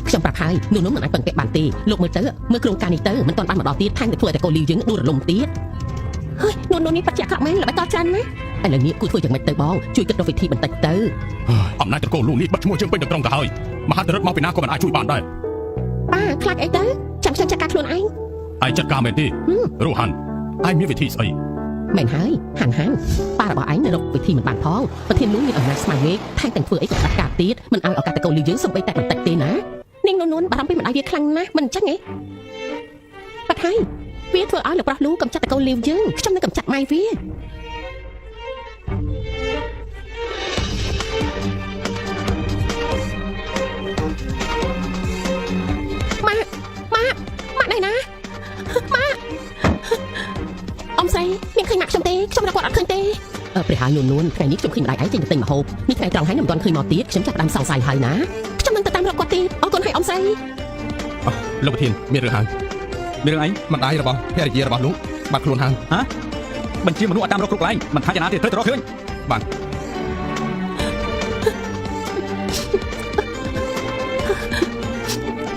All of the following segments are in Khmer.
ខ្ញុំប្រាប់ហើយនោះនោះមិនអាចពឹងពាក់បានទេលោកមើលទៅមើលគ្រោងការនេះទៅមិនទាន់បានមកដល់ទៀតថែមតែធ្វើឲ្យតែកូនលីវយើងដួលរលំទៀតហើយនោះនោះនេះបច្ចៈក្រក់មែនល្បីតច្រើនណាស់ឥឡូវនេះគូធ្វើយ៉ាងម៉េចទៅបងជួយគិតរកវិធីបន្តិចទៅ អំណាចត្រកូលលូនេះបាត់ឈ្មោះយើងពេញទាំងក្រុងទៅហើយមហាតរិទ្ធមកពីណាក៏មិនអាចជួយបានដែរ ប៉ាខ្លាចអីទៅចាំខ្ញុំចាត់ការខ្លួនឯង ឯងចាត់ការមែនទេរ៉ូហានឯងមានវិធីស្អី មែនហើយហាងហាងប៉ារបស់ឯងនៅរកវិធីមិនបានផងប្រធានលូមានអំណាចស្មើមេឃថែមទាំងធ្វើអីក៏ដាច់ការទៀតមិនឲ្យឱកាសតកូនលីវយើងសំបីតែបន្តិចទេណានាងនួននួនបារម្ភពីម្ដាយវាខ្លាំងណាស់មិនអញ្ចឹងទេបាត់ហើយវាធ្វើឲ្យលោកប្រុសលូកំចាត់តកូនលីវយើងខ្ញុំនឹងកំចាត់ម៉ែវាម៉ាក់ម៉ាក់ម៉ាក់ណៃណាម៉ាក់អ៊ំស្រីមានឃើញម៉ាក់ខ្ញុំទេខ្ញុំរកគាត់អត់ឃើញទេអឺព្រះហើយនួននួនថ្ងៃនេះខ្ញុំឃើញម្ដាយឯងចេញទៅទិញម្ហូបនេះថ្ងៃត្រង់ហើយខ្ញុំមិនទាន់ឃើញមកទៀតខ្ញុំចាប់ផ្ដើមសង្ស័យហើយណាខ្ញុំនឹងទៅតាមរកគាត់ទៀតអរគុណហើយអ៊ំស្រី លោកប្រធានមានរឿងហើយ មានរឿងអី ម្ដាយរបស់ភរិយារបស់លោកបាត់ខ្លួនហើយ ហ៎បញ្ជាមនុស្សឲ្យតាមរកគ្រប់កន្លែងមិនថាយ៉ាងណាទេត្រូវតែរកឃើញ បាទ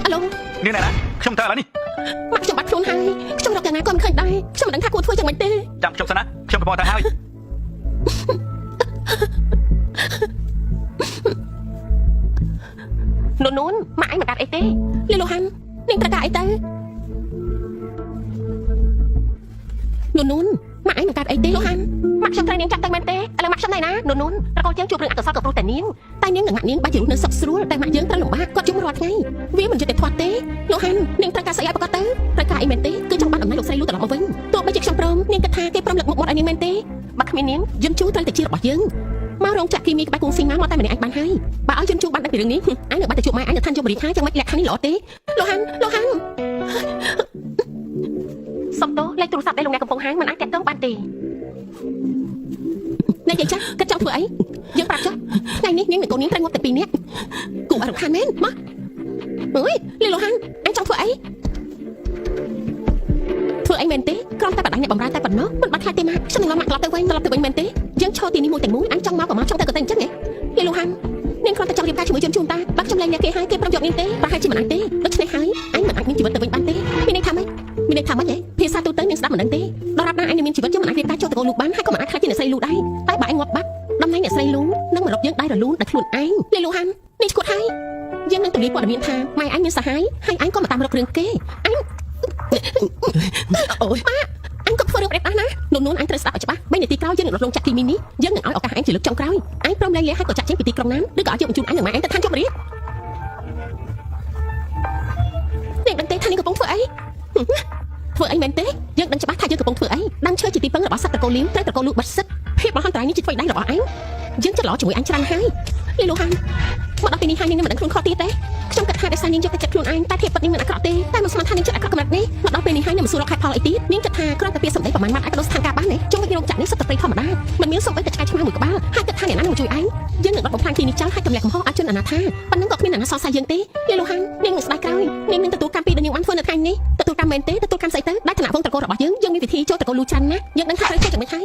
អាឡូ នាងណែណាខ្ញុំទៅឥឡូវនេះ ម៉ាក់ខ្ញុំបាត់ខ្លួនហើយខ្ញុំរកយ៉ាងណាក៏មិនឃើញដែរខ្ញុំមិនដឹងថាគួរធ្វើយ៉ាងម៉េចទេ ចាំខ្ញុំសិនណាខ្ញុំកំពុងទៅហើយ នួននួនម៉ាក់ឯងមិនកាត់អីទេលីលូហាន់នាងត្រូវការអីទៅនួននួនម៉ាក់ឯងមិនកាត់អីទេលូហាន់ម៉ាក់ខ្ញុំត្រូវនាងចាប់ទៅមែនទេឥឡូវម៉ាក់ខ្ញុំណៃណានួននួនត្រកូលយើងជួបរឿងអកុសលក៏ព្រោះតែនាងតែនាងនិងម៉ាក់នាងបាច់ជារស់នៅសុខស្រួលតែម៉ាក់យើងត្រូវលំបាកគាត់យំរាល់ថ្ងៃវាមិនយុត្តិធម៌ទេលូហាន់នាងត្រូវការស្អីឲ្យប្រកបទៅត្រូវការអីមែនទេគឺចង់បានអំណាចលោកស្រីលូត្រឡប់មកវិញទោះបីជាខ្ញុំព្រមនាងគិតថាគេព្រមលើកមុខមាត់ឲ្យនាងមែនទេបើគ្មាននាងយឹមជូត្រូវតែជារបស់យើងមករោងចក្រគីមីក្បែរគួងស៊ីងមកតែម្នាក់ឯងបានហើយបើឲ្យយឹមជូបានដឹងពីរឿងនេះឯងនឹងបាត់ទៅជួបម៉ែឯងនៅឋានយមរាជហើយចាំមិនលក្ខខណ្ឌនេះល្អទេលូហាន់លូហាន់សុំទោសលេខទូរស័ព្ទដែលលោកអ្នកកំពុងហៅមិនអាចទាក់ទងបានទេអ្នកយាយចាស់គិតចង់ធ្វើអីយើងប្រាប់ចុះថ្ងៃនេះនាងនិងកូននាងត្រូវងាប់តែពីរនាក់គួរឲ្យរំខានមែនមកអើយលីលូហាន់អញចង់ធ្វើអីធ្វើអីមែនទេគ្រាន់តែបដាញ់អ្នកបំរើតែប៉ុណ្ណោះមិនបាច់ខ្លាចទេម៉ាក់ខ្ញុំនឹងនាំម៉ាក់ត្រឡប់ទៅវិញត្រឡប់ទៅវិញមែនទេយើងឈរទីនេះមួយទាំងមូលអញចង់មកក៏មកចង់ទៅក៏ទៅអញ្ចឹងហ៎លីលូហាន់នាងគ្រាន់តែចង់រៀបការជាមួយជនជួនតាបើខ្ញុំលែងអ្នកគេហើយគេព្រមយកនាងទេប្រហែលជាមិនអាចទេដូច្នេះហើយអញមិនអាចមានជីវិតទៅវិញបានទេមានន័យថាម៉េចមានន័យថាម៉េចហ៎ភាសាទូទៅនាងស្ដាប់មិនដឹងទេដរាបណាអញនឹងមានជីវិតយើងមិនអាចរៀបការចូលតកូលលូបានហើយក៏មិនអាចខ្លាចជាអ្នកស្រីលូដែរតែបើអញងាប់បាត់តំណែងអ្នកស្រីលូនឹងមករកយើងដៃរលូនដោយខ្លួនឯងលីលូហាន់នាងឈួតហើយយើងនឹងទម្លាយព័ត៌មានថាម៉ែអញមានសាហាយហើយអញក៏មកតាមរករឿងគេអញអូយម៉ាក់អញក៏ធ្វើរឿងប្រេបអស់ណានួននួនអញត្រូវស្ដាប់ឲ្យច្បាស់3នាទីក្រោយយើងនឹងរត់លងចាក់គីមីនេះយើងនឹងឲ្យឱកាសអញជាលើកចុងក្រោយអញព្រមលែងលះហើយក៏ចាក់ចេញពីទីក្រុងណាឬក៏ឲ្យយើងបញ្ជូនអញនិងម៉ែអញទៅឋានជប់រាជនាងដឹងទេថានាងកំពុងធ្វើអីធ្វើអីមែនទេយើងដឹងច្បាស់ថាយើងកំពុងធ្វើអីដើមឈើជាទីពឹងរបស់សត្វត្រកូលលីវត្រូវត្រកូលលូបិទសិទ្ធភាពមហន្តរាយនេះជាអ្វីដៃរបស់អញយើងចិត្តល្អជាមួយអញច្រើនហើយលីលូហាន់មកដល់ពេលនេះហើយនាងមិនដឹងខ្លួនខុសទៀតទេខ្ញុំគិតថាដោយសារនាងយកតែចិត្តខ្លួនឯងតែភាពពិតនាងមិនអាក្រក់ទេតែមិនស្មានថានាងចិត្តអាក្រក់កម្រិតនេះមកដល់ពេលនេះហើយនាងមិនសួររកហេតុផលអីទៀតនាងគិតថាគ្រាន់តែពាក្យសម្ដីប្រហែលម៉ាត់អាចបដូរស្ថានភាពបានទេចុងវិញរោងចក្រនេះសុទ្ធតែព្រៃធម្មតាមិនមានសូម្បីតែឆ្កែឆ្មាមួយក្បាលហើយគិតថាអ្នកណានឹងជួយឯងយើងនឹងដុតបំផ្លាញទីនេះចោលហើយទម្លាក់កំហុសឲ្យជនអនាថាប៉ុណ្ណឹងក៏គ្មានអ្នកណាសង្ស័យយើងទេលីលូហាន់នាងនឹងស្ដាយក្រោយនាងនឹងទទួលកម្មពីដែលនាងបានធ្វើនៅថ្ងៃនេះទទួលកម្មមែនទេទទួលកម្មស្អីទៅដែលឋានៈវងត្រកូលរបស់យើងយើងមានវិធីចូលត្រកូលលូច្រើនណាស់យើងដឹងថាត្រូវធ្វើយ៉ាងម៉េចហើយ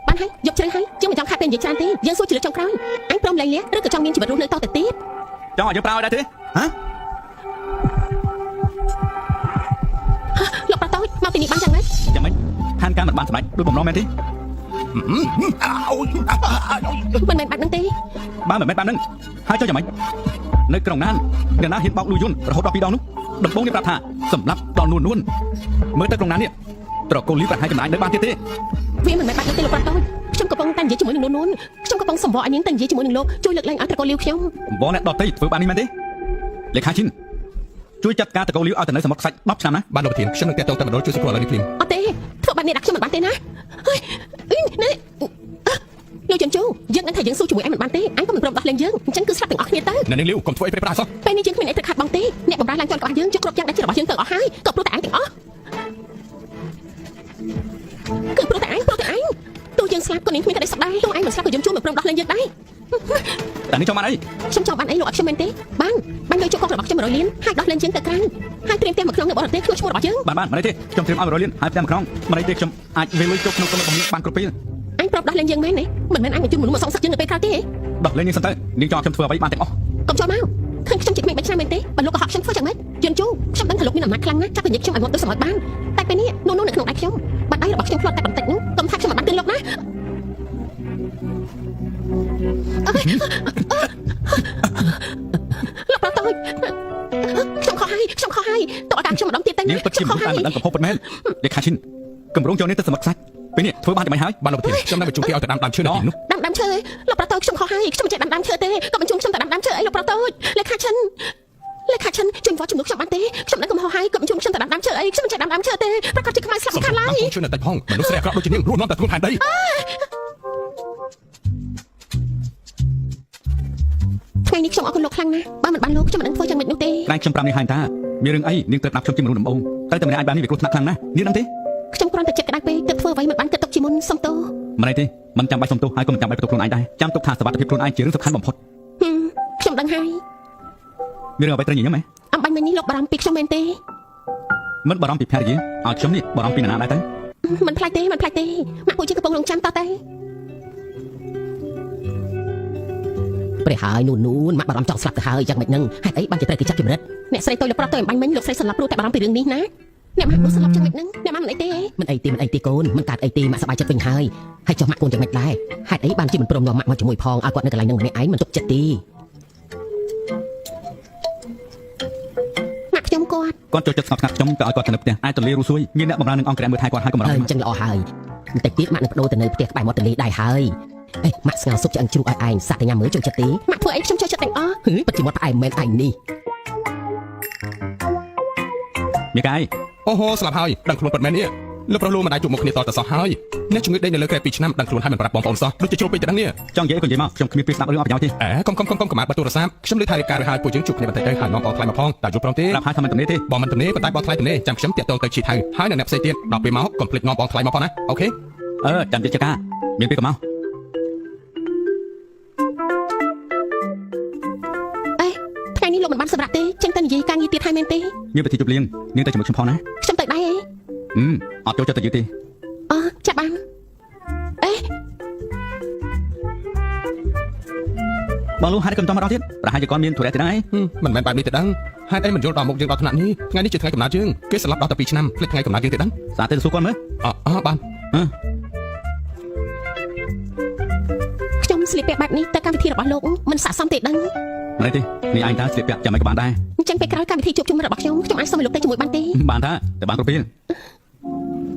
បានហើយយកជ្រៅហើយយើងមិនចង់ខាត់ពេលនិយាយច្រើនទេយើងសួរជាលើកចុងក្រោយអញព្រមលែងលះឬក៏ចង់មានជីវិតរស់នៅតទៅទៀត ចង់ឲ្យយើងប្រើឲ្យដែរទេហ៎ លោកប្រតូចមកទីនេះបានយ៉ាងម៉េច យ៉ាងម៉េចផែនការមិនបានសម្រេចដូចបំណងមែនទេ មិនមែនបែបហ្នឹងទេ បើមិនមែនបែបហ្នឹងហើយចុះយ៉ាងម៉េចនៅក្រុងណានអ្នកណាហ៊ានបោកលូយុនរហូតដល់ពីរដងនោះដំបងនេះប្រាប់ថាសម្រាប់ដល់នួននួនមើលទៅក្រុងណាននេះត្រកូលលីប្រហែលចំណាយនៅបានទៀតទេ វាមិនមែនបែបហ្នឹងទេលោកប្រតូចខ្ញុំកំពុងតែនិយាយជាមួយនឹងនួននួនខ្ញុំកំពុងសម្វល់ឲ្យនាងតែនិយាយជាមួយនឹងលោកជួយលើកលែងឲ្យត្រកូលលាវខ្ញុំ បងអ្នកដតីធ្វើបាននេះមែនទេលេខាឈិនជួយចាត់ការតកូលលីឲ្យទៅនៅសមុទ្រខ្សាច់10ឆ្នាំណា បាទលោកប្រធានខ្ញុំនឹងតាក់ទងតែម្ដងជួយសង្គ្រោះឥឡូវនេះភ្លាម អត់ទេធ្វើបែបនេះដាក់ខ្ញុំមិនបានទេណាហើយនេះលោកជិនជូយើងដឹងថាយើងស៊ូជាមួយឯងមិនបានទេអញក៏មិនព្រមដោះលែងយើងអញ្ចឹងគឺស្លាប់ទាំងអស់គ្នាទៅ អ្នកនាងលាវកុំធ្វើអីប្រេះប្រាសោះ ពេលនេះយើងគ្មានអីត្រូវខាត់បងទេអ្នកបំរើឡើងជាន់ក្បាលយើងយកគ្រប់យ៉ាងដែលជារបស់យើងទៅអស់ហើយក៏ព្រោះតែឯងទាំងអស់គឺព្រោះតែឯងព្រោះតែឯងទោះយើងស្លាប់ក៏នាងគ្មានក្តីសុខដែរទោះឯងមិនស្លាប់ក៏យើងជួមិនព្រមដោះលែងយើងដែរ តែនេះចង់បានអី ខ្ញុំចង់បានអីលោកអត់ខ្ញុំមែនទេបានបានលុយជកករបស់ខ្ញុំ100លានហើយដោះលែងយើងទៅក្រៅហើយត្រៀមផ្ទះមួយខ្នងនៅបរទេសក្នុងឈ្មោះរបស់យើង បានបានមិនអីទេខ្ញុំត្រៀមឲ្យ100លានហើយផ្ទះមួយខ្នងមិនអីទេខ្ញុំអាចវេលុយចូលក្នុងក្រុមរបស់នាងបានគ្រប់ពេល អញប្រាប់ដោះលែងយើងមែនទេមិនមែនអញមកជូនមនុស្សមកសងសឹកយើងនៅពេលក្រោយទេ ដោះលែងនាងសិនទៅនាងចង់ឲ្យខ្ញុំធ្វើអ្វីបានទាំងអស់ កុំចូលមកឃើញខ្ញុំជា បើលោកកុហកខ្ញុំធ្វើយ៉ាងម៉េចយន់ជូខ្ញុំដឹងថាលោកមានអំណាចខ្លាំងណាស់ចាប់ពញាខ្ញុំឲ្យងាប់ទៅសម្រេចបានតែពេលនេះនួននួននៅក្នុងដៃខ្ញុំបាត់ដៃរបស់ខ្ញុំផ្្លាត់តែបន្តិចនោះកុំថាខ្ញុំមិនបានទិញលោកណាលោកប្រតូចខ្ញុំខុសហើយខ្ញុំខុសហើយតើឱកាសខ្ញុំម្ដងទៀតទៅ នាងពិតជា ខ្ញុំខុស មនុស្សដែលមិនហើយដឹងកំហុសពិតមែនលេខាឈិនកម្រងយកនេះទៅសមុទ្រខ្សាច់ពេលនេះធ្វើបានតែមិនហើយ បានលោកប្រធានខ្ញុំនឹងបញ្ជូនគេឲ្យទៅដាំដើមឈើនៅទីនោះ ដាំដើមឈើលោកប្រតូចខ្ញុំខុសហើយខ្ញុំមិនចេះដាំដើមឈើទេក៏បញ្ជូនខ្ញុំទៅដាំដើមឈើអីលោកប្រតូចលេខាឈិនលេខាឈិនជួយវត្តជំនួសខ្ញុំបានទេខ្ញុំដឹងកំហុសហើយក៏បញ្ជូនខ្ញុំទៅដាំដើមឈើអីខ្ញុំមិនចេះដាំដើមឈើទេប្រកាសជាខ្មៅស្លាប់ សុំ មិនខានឡើយ ដាំឈើនៅតិចផងមនុស្សស្រីអាក្រក់ដូចជានាងរស់នាំតែធ្ងន់ផែនដី ថ្ងៃនេះខ្ញុំអរគុណលោកខ្លាំងណាស់បើមិនបានលោកខ្ញុំមិនដឹងធ្វើយ៉ាងម៉េចនោះទេ ក្រែងខ្ញុំប្រាប់នាងហើយតាមានរឿងអីនាងត្រូវប្រាប់ខ្ញុំជាមនុស្សដំបូងតែតែម្នាក់អាចបាននេះវាគ្រោះថ្នាក់ខ្លាំងណាស់នាងដឹងទេ ខ្ញុំគ្រាន់តែចិត្តក្តៅពេកទើបធ្វើអ្វីមិនបានគិតទុកជាមុនសុំទោស មិនអីទេមិនចាំបាច់សុំទោសហើយក៏មិនចាំបាច់បន្ទោសខ្លួនឯងដែរចាំទុកថាសុវត្ថិភាពខ្លួនឯងជារឿងសំខាន់បំផុត ហឹមខ្ញុំដឹងហើយ មានរឿងអ្វីត្រូវញញឹមហ៎ អំបញ្ញមិញនេះលោកបារម្ភពីខ្ញុំមែនទេ មិនបារម្ភពីភរិយាឲ្យខ្ញុំនេះបារម្ភពីនរណាដែរទៅ មិនផ្លាច់ទេមិនផ្លាច់ទេម៉ាក់ពួកយើងកំពុងរងចាំតទៅព្រះហើយនួននួនម៉ាក់បារម្ភចង់ស្លាប់ទៅហើយយ៉ាងម៉េចនឹងហេតុអីបានជាត្រូវគេចាប់ជំរិតអ្នកស្រីតូចលប្រុសទៅអំបញ្ញមិញលោកស្រីស្លាប់ព្រោះតែបារម្ភពីរឿងនេះណាអ្នកម៉ាក់នោះស្លាប់យ៉ាងម៉េចនឹងអ្នកម៉ាក់មិនអីទេមិនអីទេមិនអីទេកូនមិនកើតអីទេម៉ាក់សប្បាយចិត្តវិញហើយហើយចុះម៉ាក់កូនយ៉ាងម៉េចដែរហេតុអីបានជាមិនព្រមនាំម៉ាក់មកជាមួយផងឲ្យគាត់នៅកន្លែងនឹងម្នាក់ឯងមិនទុកចិត្តទេម៉ាក់ខ្ញុំគាត់ គាត់ចូលចិត្តស្ងប់ស្ងាត់ខ្ញុំទៅឲ្យគាត់ទៅនៅផ្ទះអាចទលារੂសួយមានអ្នកបម្រើនឹងអង្គរៈមើលថែគាត់ហើយកុំបារម្ភ អញ្ចឹងល្អហើយបន្តិចទៀតម៉ាក់នឹងបដូរទៅនៅផ្ទះក្បែរមាត់ទន្លេដែរហើយអេម៉ាក់ស្ងោរស៊ុបឆ្អឹងជ្រូកឲ្យឯងសាក់តែញ៉ាំមើលចូលចិត្តទេម៉ាក់ធ្វើអីខ្ញុំចូលចិត្តទាំងអស់ហឺពិតជាមាត់ផ្អែមមែនឯងនេះ មីកាយ អូហូស្លាប់ហើយដឹងខ្លួនពិតមែននេះលោកប្រុសលូមិនអាចជួបមុខគ្នាតតែសោះហើយអ្នកជំងឺដេកនៅលើក្រែ2ឆ្នាំដឹងខ្លួនហើយមិនប្រាប់បងប្អូនសោះដូចជាជ្រុលពេកទៅដឹងនេះ ចង់និយាយក៏និយាយមកខ្ញុំគ្មានពេលស្ដាប់រឿងអប្រយោជន៍ទេ អេកុំកុំកុំកុំកម្មាបាត់ទូរស័ព្ទខ្ញុំលើថារៀបការរួចហើយពួកយើងជួបគ្នាបន្តិចទៅហើយនាំបងថ្លៃមកផងតើយល់ព្រមទេ ប្រាប់ហើយថាមិនទំនេរទេ បងមិនទំនេរប៉ុន្តែបងថ្លៃទំនេរចាំខ្ញុំតាក់ទងទៅឈីថៅហើយនៅអ្នកផ្សេងទៀតដល់ពេលមកកុំភ្លេចនាំបងថ្លៃមកផងណាអូខេ អឺចាំនិយាយចកាមានពេលក៏មក អេថ្ងៃនេះលោកមិនបានសម្រាប់ទេចឹងតែនិយាយការងារទៀតហើយមែនទេ មានពិធីជប់លៀងនាងទៅជាមួយខ្ញុំផងណា ខ្ញុំទៅដែរអី អឺអត់ចូលចិត្តទៅយឺតទេ អូចាប់បានអេ បងលូហាត់ក៏មិនតមកដល់ទៀតប្រហែលជាគាត់មានធុរៈទៀតដែរ មិនមែនបែបនេះទេដឹងហេតុអីមិនយល់ដល់មុខយើងដល់ថ្នាក់នេះថ្ងៃនេះជាថ្ងៃកំណើតយើងគេស្លាប់ដល់តែ2ឆ្នាំភ្លេចថ្ងៃកំណើតយើងទេដឹង សាទៅសួរគាត់មើល អអបាន អឺ ខ្ញុំស្លៀកពាក់បែបនេះទៅកម្មវិធីរបស់លោកមិនស័ក្តិសមទេដឹង មិនអីទេនេះឯងតាស្លៀកពាក់ចាំមិនក៏បានដែរ អញ្ចឹងពេលក្រោយកម្មវិធីជួបជុំរបស់ខ្ញុំខ្ញុំអាចសុំឲ្យលោកទៅជាមួយបានទេ បានតាតែបានគ្រប់ពេល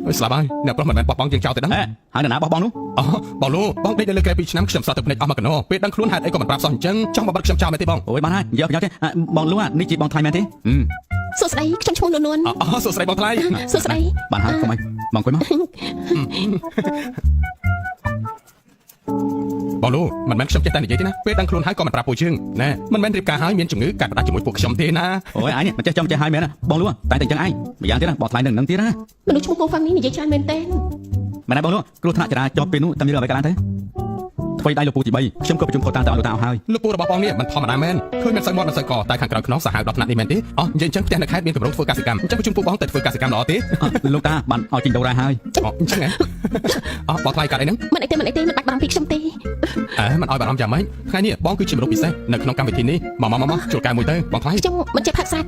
អើយស្លាប់ហើយអ្នកប្រុសមិនមែនបោះបង់យើងចោលទេដឹង អេហើយនរណាបោះបង់នោះ អូបងលូបងដេកនៅលើក្រែ2ឆ្នាំខ្ញុំសោះទៅភ្នែកអស់មកកណោពេលដឹងខ្លួនហេតុអីក៏មិនប្រាប់សោះអញ្ចឹងចង់មកបាត់ខ្ញុំចោលមែនទេបង អូយបានហើយនិយាយអត់ប្រយោជន៍ទេបងលូនេះជាបងថ្លៃមែនទេអឺ សួស្តីខ្ញុំឈ្មោះនួននួន អូសួស្តីបងថ្លៃ សួស្តី បានហើយកុំអីបងអង្គុយមក បងលូមិនមែនខ្ញុំចេះតែនិយាយទេណាពេលដឹងខ្លួនហើយក៏មិនប្រាប់ពួកយើងណែមិនមែនរៀបការហើយមានជំងឺកាត់ផ្ដាច់ជាមួយពួកខ្ញុំទេណា អូយឯងនេះមិនចេះចំចេះហើយមែនណាបងលូតែតែអញ្ចឹងឯងម្យ៉ាងទៀតណាបងថ្លៃនឹងនឹងទៀតណា មនុស្សឈ្មោះកូហ្វាំងនេះនិយាយច្រើនមែនទេ មែនទេបងលូគ្រោះថ្នាក់ចរាចរណ៍ពេលនោះតែមានរឿងអ្វីកើតឡើងទេថ្មីដៃលោកពូទី3ខ្ញុំក៏ប្រជុំខុសតាមតែឲ្យលោកតាអស់ហើយ លោកពូរបស់បងនេះមិនធម្មតាមែនឃើញមិនសូវមាត់មិនសូវកតែខាងក្រៅខ្នងសាហាវដល់ថ្នាក់នេះមែនទេអោះនិយាយអញ្ចឹងផ្ទះនៅខេត្តមានកម្រងធ្វើកសិកម្មអញ្ចឹងប្រជុំពូបងទៅធ្វើកសិកម្មល្អទេ លោកតាបានឲ្យជីងដូរ៉ាហើយ អូអញ្ចឹងហ៎អោះបងថ្លៃកាត់អីហ្នឹង មិនអីទេមិនអីទេមិនបាច់បារម្ភពីខ្ញុំទេ អើមិនឲ្យបារម្ភយ៉ាងម៉េចថ្ងៃនេះបងគឺជាមនុស្សពិសេសនៅក្នុងកម្មវិធីនេះមកមកមកមកជួលកែមួយទៅបងថ្លៃ ខ្ញុំមិនចេះផឹកស្រា